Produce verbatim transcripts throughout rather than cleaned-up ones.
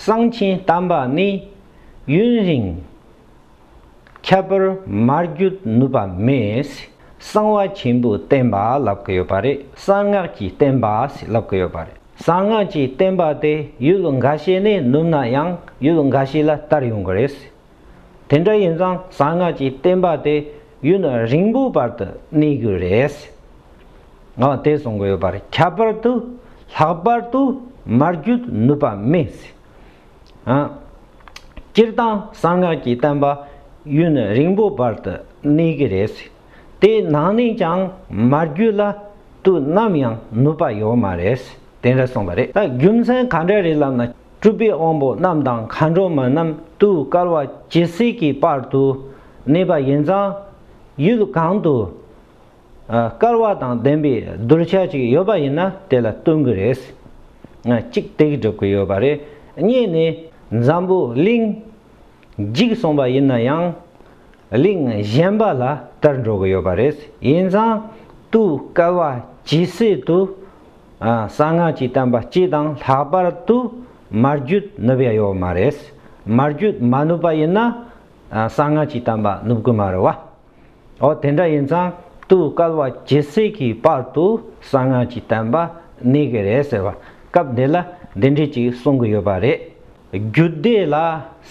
གསང་ཆེན་བསྟན་པ་ནི། ཡུན་རིང་ཁྱད་པར་མར་བརྒྱུད་ནུབ་པ་མེད། གསང་བ་ཆེན་པོའི་བསྟན་པ་ལབ་ཀྱི་ཡོད་པ་རེད། གསང་སྔགས་ཀྱི་བསྟན་པ་ཟེར་ལབ་ཀྱི་ཡོད་པ་རེད། གསང་སྔགས་ཀྱི་བསྟན་པ་དེ་ཡུལ་འགའ་ཤས་ནས་ནུབ་ན་ཡང་ཡུལ་འགའ་ཤས་ལ་དར་ཡོང་གི་རེད། དེ་འདྲ་ཡིན་ཙང་གསང་སྔགས་ཀྱི་བསྟན་པ་དེ་ཡུན་རིང་པོའི་བར་དུ་གནས་དགོས་རེད། ཨ་དེ་གསུང་གི་ཡོད་པ་རེད། ཁྱད་པར་དུ་ལྷག་པར་དུ་མར་བརྒྱུད་ནུབ་པ་མེད། ཨ། སྤྱིར་བཏང་གསང་སྔགས་ཀྱི་བསྟན་པ་ཡུན་རིང་པོའི་བར་དུ་གནས་ཀྱི་རེད། དེ་ནང་ནས་ཀྱང་མར་བརྒྱུད་ལ་དུས་ནམ་ཡང་ནུབ་པ་ཡོད་མ་རེད། དེ་འདྲ་གསུངས་པ་རེད། ད་རྒྱུ་མཚན་ག་འདྲ་རེད་ལབ་ན། སྤྲུལ་པའི་དབང་པོ་རྣམས་དང་མཁའ་འགྲོ་མ་རྣམས་དུས་བསྐལ་པ་ཇི་སྲིད་ཀྱི་བར་དུ་གནས་པ་ཡིན་ཙང་། ཡུལ་གང་དུ་ཨ་བསྐལ་པ་དང་ལྡན་པའི་གདུལ་བྱ་ཅིག་ཡོད་པ་ཡིན་ན་དེ་ལ་སྟོན་གྱི་རེད། ཨ་གཅིག་དེ་གི་སྒྲུབ་ཀྱི་ཡོད་པ་རེད། གཉིས་ནས་འཛམ་བུ་གླིང་འཇིག་སོང་བ་ཡིན་ན་ཡང་གླིང་གཞན་པ་ལ་དར་འགྲོ་གི་ཡོད་པ་རེད། ཡིན་ཙང་དུས་བསྐལ་པ་ཇི་སྲིད་དུ་ཨ་གསང་སྔགས་ཀྱི་བསྟན་པ་སྤྱི་དང་ལྷག་པར་དུ་མར་བརྒྱུད་ནུབ་ཡ་ཡོད་མ་རེད། མར་བརྒྱུད་མ་ནུབ་པ་ཡིན་ན་ཨ་གསང་སྔགས་ཀྱི་བསྟན་པ་ནུབ་དགོས་མ་རེད་བ། འོ་དེ་འདྲ་ཡིན་ཙང་དུས་བསྐལ་པ་ཇི་སྲིད་ཀྱི་བར་དུ་གསང་སྔགས་ཀྱི་བསྟན་པ་གནས་ཀྱི་རེད་ཟེར་བ། སྐབས་འདི་ལ་འདི་འདྲ་ཅིག་གསུང་གི་ཡོད་པ་རེད། རྒྱུད་སྡེ་ལ་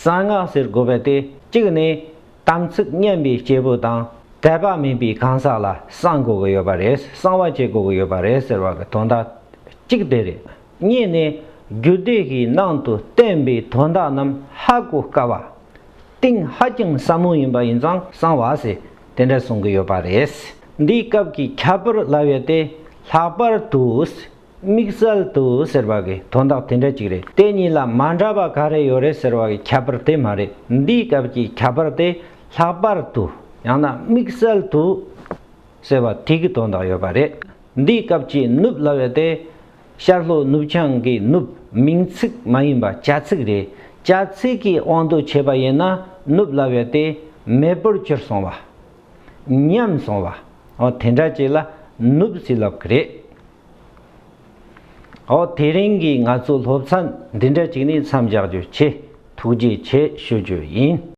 གསང་སྔགས་ཟེར་དགོས་པ་དེ་གཅིག་ནས་དམ་ཚིག་ཉམས་པའི་སྐྱེས་བུ་དང་དད་པ་མེད་པའི་གང་ཟག་ལ་གསང་དགོས་ཀྱི་ཡོད་པ་རེད། གསང་བ་བྱེད་དགོས་ཀྱི་ཡོད་པ་རེད་ཟེར་བ་གི་དོན་དག་གཅིག་དེ་རེད། གཉིས་ནས་རྒྱུད་སྡེ་གི་ནང་དུ་བསྟན་པའི་དོན་དག་རྣམས་ཧ་གོ་དཀའ་བ། གཏིང་ཧ་ཅང་ཟབ་མོ་ཡིན་པ་ཡིན་ཙང་གསང་བ་ཟེར་དེ་འདྲ་གསུང་གི་ཡོད་པ་རེད། འདིའི་སྐབས་ཀྱི་ཁྱད་པར་ལབ་ཡས་དེ་ལྷག་པར་དུ་དམིགས་བསལ་དུ་ཟེར་བ་གི་དོན་དག་དེ་འདྲ་ཅིག་རེད། དེ་གཉིས་ལ་མ་འདྲ་བ་ག་རེ་ཡོད་རེད་ཟེར་བ་གི་ཁྱད་པར་དེ་མ་རེད། འདིའི་སྐབས་ཀྱི་ཁྱད་པར་དེ་ལྷག་པར་དུ་ཡང་ན་དམིགས་བསལ་དུ་ཟེར་བ་དེ་གི་དོན་དག་ཡོད་པ་རེད། འདིའི་སྐབས་ཀྱི་ནུབ་ལབ་ཡས་དེ་ཤར་ལྷོ་ནུབ་བྱང་གི་ནུབ་མིང་ཚིག་མ་ཡིན་པ་བྱ་ཚིག་རེད། བྱ་ཚིག་གི་དབང་དུ་བྱས་པ་ཡིན་ན་ནུབ་ལབ་ཡས་དེ་མེད་པར་གྱུར་སོང་བ། ཉམས་སོང་བ། འོ་དེ་འདྲ་ཅིག་ལ་ནུབ་ཟེར་ལབ་ཀྱི་རེད། འོ་དེ་རིང་གི་ང་ཚོའི་སློབ་ཚན་འདི་འདྲ་ཅིག་ནས་མཚམས་འཇོག་རྒྱུ་བྱེད། ཐུགས་རྗེ་ཆེ་ཞུ་རྒྱུ་ཡིན།